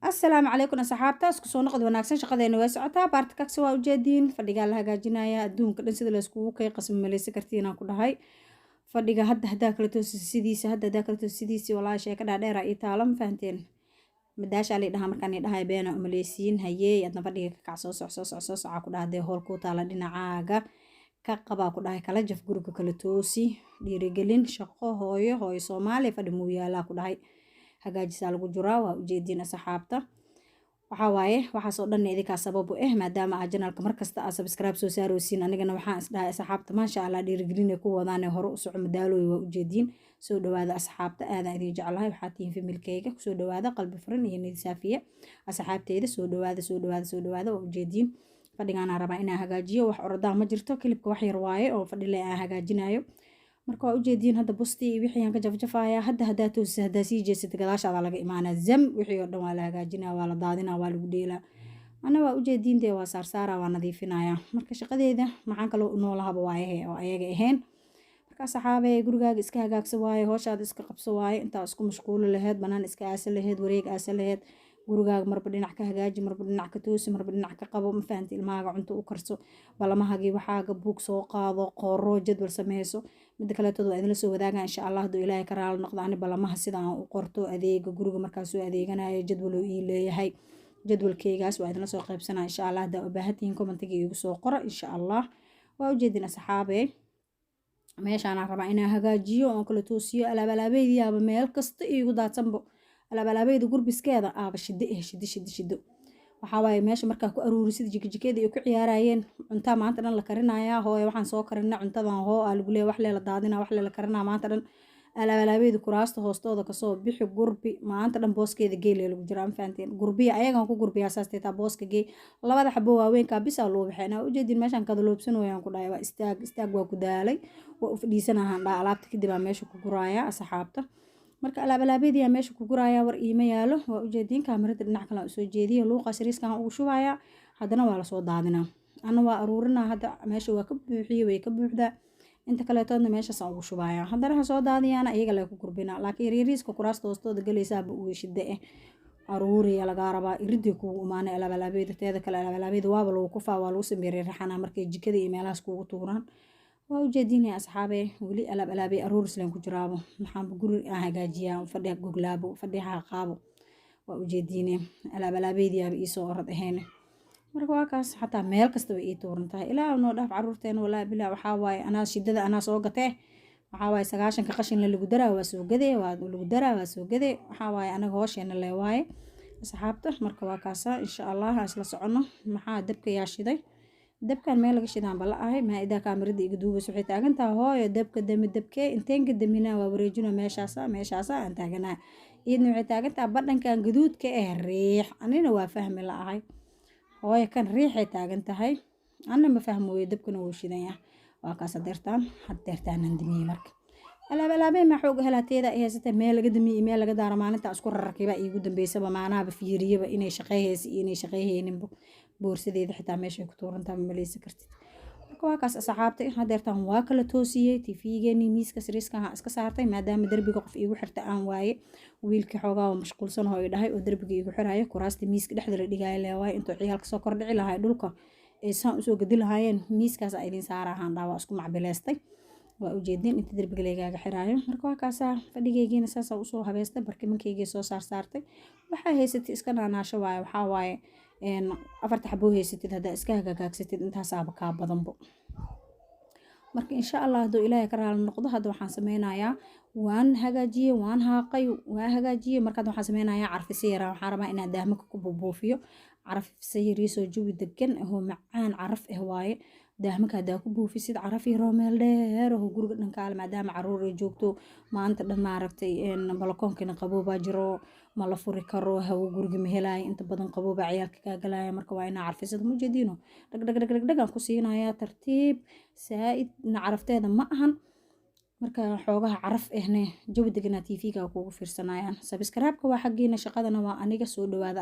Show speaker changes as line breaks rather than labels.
Asalaamu calaykum asxaabta, isku soo noqod wanaagsan. Shaqadeena way socotaa. Baarta kagsa waa ujeediin, fadhigaa la hagaajinaya. Adduunka dhan sida layskugu kay qasmi malaysa kartiin aan ku dhahay. Fadhiga hadda haddaa kala toosi sidiisa, hadda haddaa kala toosi sidiisi. Walaahi sheeka dhaadheera ii taalo, ma fahanteen? Madaashaa lay dhahaa markaan dhahay, beena umaleysiin. Hayey, adna fadhiga ka kac, soo soc, soo soc, soo socaa ku dhaha. Dee hool kuu taala dhinacaaga ka qabaa ku dhahay, kala jaf guriga, kala toosi. Dhiirigelin shaqo, hooyo, hooyo Soomaaliya fadhi muu yaalaa ku dhahay, hagaajisaa lagu jiraa. Waa ujeediin asxaabta. Waxaa waaye waxaasoo dhanna idinkaa sabab u ah, maadaama aa channelka markasta aa subscribe soo saaraysiin. Anigana waxaan isdhahay asxaabta, maasha Allah, dhiirigelinay ku wadaane, hore u soco madaalooy. Waa ujeediin. Soo dhawaada asxaabta, aadaan idin jeclahay. Waxaa tihiin familykayga. Kusoo dhawaada qalbi furan iyo niyad saafiye. Asxaabteyda, soo dhawaada, soo dhawaada, soo dhawaada. Waa ujeediin, fadhigaanaa rabaa inaan hagaajiyo. Wax orodaa ma jirto, clipka wax yar waaye oo fadhile aan hagaajinayo. Marka waa ujeediin, hadda bustii iyo wixii aan ka jafjafaaya. Hadda haddaa toosisa, haddaa sii jeesata, gadaashaada laga imaanaa. Zam, wixii oo dhan waa la hagaajinaa, waa la daadinaa, waa lagu dheelaa. Ana waa ujeediin dee, waa saarsaara, waa nadiifinaya. Marka shaqadeeda maxaan kaloo u noolahaba waayahe oo ayaga ahayn. Marka saxaabee, gurigaaga iska hagaagsa waaye, hooshaada iska qabso waaye. Intaa isku mashquulo laheyd, banaan iska aasa laheyd, wareeg aasa laheyd, gurigaaga marba dhinac ka hagaaji, marba dhinac ka toosi, marba dhinac ka qabo, ma fahanti? Ilmahaaga cunto u karso, balamahagii waxaaga buug soo qaado, qoro, jadwal sameyso. Mida kaleetood waa idinla soo wadaaga insha Allah, hadduu Ilaahay ka raali noqdo. Ani balamaha sida aan u qorto, adeega guriga markaa soo adeeganayo jadwal uu ii leeyahay. Jadwalkeygaas waa idinla soo qaybsanaa insha Allah. Haddaa u baahantihiin, commentiga iigu soo qora insha Allah. Waa ujeedin asxaabe, meeshaanaan rabaa inaan hagaajiyo oon kala toosiyo. Alaab alaabeydii meel kasta iigu daadsanbo, alaab alaabeyda gurbiskeeda aaba shiddo eh, shiddo, shiddo, shiddo. Waxaa waaye meesha markaa ku aruurisid jikajikeeda ay ku ciyaarayeen. Cuntaa maanta dhan la karinayaa. Hooyo, waxaan soo karina cuntadan hoo aa lagu leeya, wax lee la daadina, wax lee la karinaa. Maanta dhan alaab alaabeeda kuraasta hoostooda kasoo bixi, gurbi. Maanta dhan booskeeda geele lagu jiraa, ma fahanteen? Gurbiya ayagan ku gurbiyaa, saas teetaa. Booska geey, labada xabo waaweynkaa bisaa loo baxeen. Aa ujeedin meeshaan kadaloobsan wayaan ku dhahay. Waa istaag, istaag, waa ku daalay, waa u fadhiisanahaan dhaa. Alaabta kadib aa meesha ku guraaya asxaabta. Marka alaab alaabeedii meesha ku guraaya, war iima yaalo. Waa ujeediin, kaamirada dhinac kale aan usoo jeediye. Luuqa sariiskan ugu shubayaa, haddana waa lasoo daadinaa, ana waa aruurinaa. Hadda meesha waa ka buuxiyey, way ka buuxdaa. Inta kaleetoodna meeshaasaan ugu shubayaa, haddana ha soo daadiyaana, iyaga lee ku gurbinaa. Laakiin yaryariiska kuraasta hoostooda galaysaaba uu shida eh, aruuriya lagaa rabaa. Iridii kugu imaanay alaab alaabeeda. Teeda kale, alaab alaabeeda waaba lagu kufaa, waa lagu sameeyay raxanaa markay jikada iyo meelahaas kugu tuuraan. Waa ujeedinaya asxaabe, weli alaab alaabey aruuris leen ku jiraabo. Maxaanba guri aan hagaajiyaa, fadhiga goglaabo, fadhiga qaabo. Waa ujeediine, alaab alaabeydii iisoo orad ahayn. Marka waa kaas, xataa meel kastaba ii tuuran tahay. Ilaah noo dhaaf caruurteena, walaahi bilaa. Waxaa waaye anaa shidada anaa soo gatee. Waxaa waaye 90-ka qashinla lagu daraa, waa soo gadee, waa lagu daraa, waa soo gadee. Waxaa waaye anaga hoosheena lee waaye asxaabta. Marka waa kaasa, insha Allah aan isla soconno. Maxaa dabka yaa shiday? Dabkan meel laga shidaan bala ahay. Maa-idaa kaamirada iga duubaysa waxay taagan tahay, hooyo dabka dami. Dabkee inteenka damina? Waa wareejino, meeshaasa, meeshaasa aan taaganahay. Iyadna waxay taagan tahay badhankan gaduudka eh riix. Anina waa fahmi la ahay. Hooyo kan riixay taagan tahay, anna ma fahmooyo. Dabkana wuu shidan yahay. Waa kaas hadeertaan, hadeertaanaan damiyey. Marka alaab alaabey maa xoog helaateeda ay haysatay, meel laga damiyey, meel laga daaro. Maalinta isku rararkayba iigu dambeysaba, maanaaba fiiriyaba inay shaqeyhaysa iyo inay shaqeyhayninba. Boorsadeeda xitaa meeshay ku tuurantaa ma maleysa kartid. Marka waa kaas asxaabta, hadeertaan waa kala toosiyey. TV-geenii miiska sariiskan iska saartay, maadaama derbiga qof iigu xirta aan waaye. Wiilkii xoogaa oo mashquulsan oo i dhahay oo derbiga iigu xiraayo. Kuraasta miiska dhexda la dhigaayo leewaay, intuu ciyaalka soo kordhici lahay dhulka ay saan usoo gedi lahaayeen, miiskaas aa idin saarahaan dhaa. Waa isku macbileystay. Waa ujeedin inta derbiga laygaaga xiraayo. Marka waa kaasaa, fadhigaygiina saasaa usoo habeystay, barkimankaygii soo saarsaartay. Waxaa haysatid iska naanaasho waaye. Waxaa waaye afarta xaboo haysatid haddaa iska hagaagsatid, intaasaaba kaa badanbo. Marka insha Allah, hadduu Ilaahay ka raali noqdo, hadda waxaan sameynayaa, waan hagaajiyey, waan haaqay, waan hagaajiyey. Markaad waxaan sameynayaa carfisa yaraa. Waxaan rabaa inaan daahmaka ku buubuufiyo carfisa yariisoo jawi degan ahoo macaan caraf ah waaye. Daahmaka haddaa ku buufisid, caraf yaroo meel dheer oo guriga dhankaale, maadaama caruur ay joogto maanta dhan, maaragtay, balakoonkina qaboobaa jiro, ma la furi karo, hawo guriga ma helaayo. Inta badan qaboobaa ciyaalka kaa galaya. Marka waa inaa carfisada mujeediino dhag dhag dhag dhag dhagaan ku siinayaa tartiib saa-id na carafteeda ma ahan. Marka xoogaha caraf ahne jawi deganaa TV-ga kugu fiirsanayaan. Subscribe-ka waa xaggiina, shaqadana waa aniga. Soo dhawaada.